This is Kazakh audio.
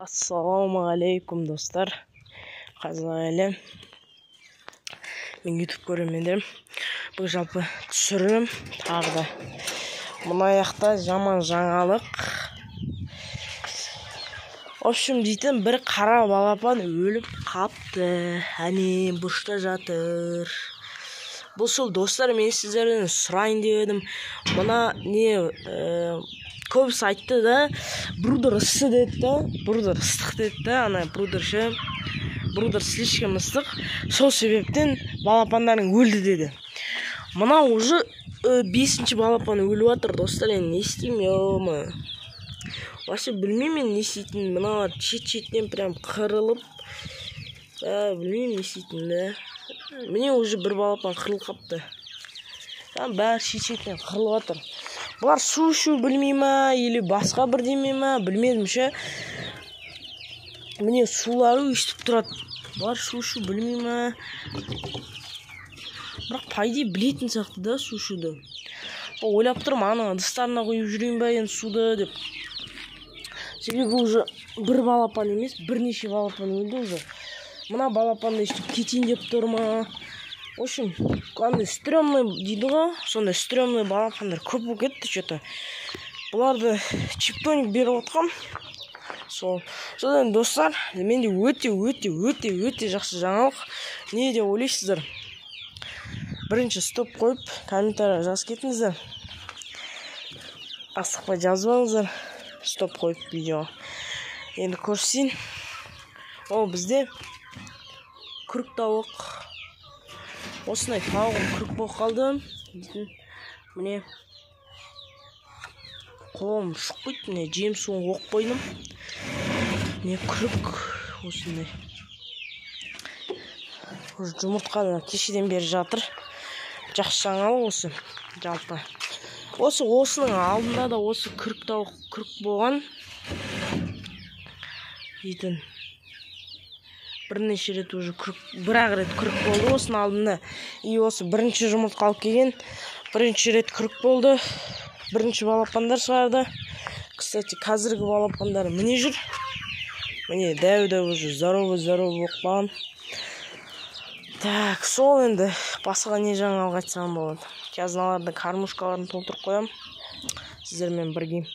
Ассалаумағалейкум, достар! Қазақ елі, мен Ютуб көрермендерім, бұл жалпы түсірілім. Тағы да мына жақта жаман жаңалық. В общем, дейтін, бір қара балапан өліп қапты. Әне, бұрышта жатыр. Бұл сол, достар, мен сіздерден сұрайын деп едім. Мына не, көбісі айтты да, брудер ыссы деді да, брудер ыстық деді да. Ана брудер ше, брудер слишком ыстық, сол себептен балапандарың өлді деді. Мына уже бесінші балапан өліп жатыр, достар. Енді не істеймін? Е, вообще білмеймін мен не істейтінімді. Мыналар шет шетінен прям қырылып, білмеймін не істейтінімді. Міне, уже бір балапан қырылып қапты. Бәрі шет шетінен қырылып жатыр. Бұлар су ішу білмей ма или басқа бірдеме ма, білмедім ше. Міне, сулары өйстіп тұрады. Бұлар су ішу білмей ма? Бірақ, по идее, білетін сияқты да су ішуді. Ойлап тұрмын, ана ыдыстарына құйып жүрейін ба енді суды деп. Себебі уже бір балапан емес, бірнеше балапан өлді уже. Мына балапан да өйстіп кетейін деп тұр ма? В общем, андай стрёмный дейді ғой, сондай стрёмный балапандар көп болып кетті че то. Бұларды чиптоник беріп отқам сол. Содан, достар, менде өте, өте, өте, өте жақсы жаңалық. Не деп ойлайсыздар? Бірінші стоп қойып, комментарий жазып кетіңіздер. Асықпай жазып алыңыздар, стоп қойып видео. Енді көрсетейін. Ол бізде күрік тауық. Осындай тауығым күрік болып қалды. Міне, қолым ұшып кетті. Міне, жем суын қойып қойдым. Міне, күрік осындай. Уже жұмыртқа да кешеден бері жатыр. Жақсы жаңалық осы. Жалпы осы, осының алдында да осы күрік тауық күрік болған дейтін. Бірнеше рет уже күрік, бір ақ рет күрік болды осының алдында. И осы бірінші жұмыртқа алып келген, бірінші рет күрік болды. Бірінші балапандар шығарды. Кстати, қазіргі балапандар міне жүр. Міне, дәу дәу, уже здоровый здоровый болып қалған. Так, сол. Енді басқа не жаңалық айтсам болады? Қазір мыналардың кормушкаларын толтырып қоямын сіздермен бірге.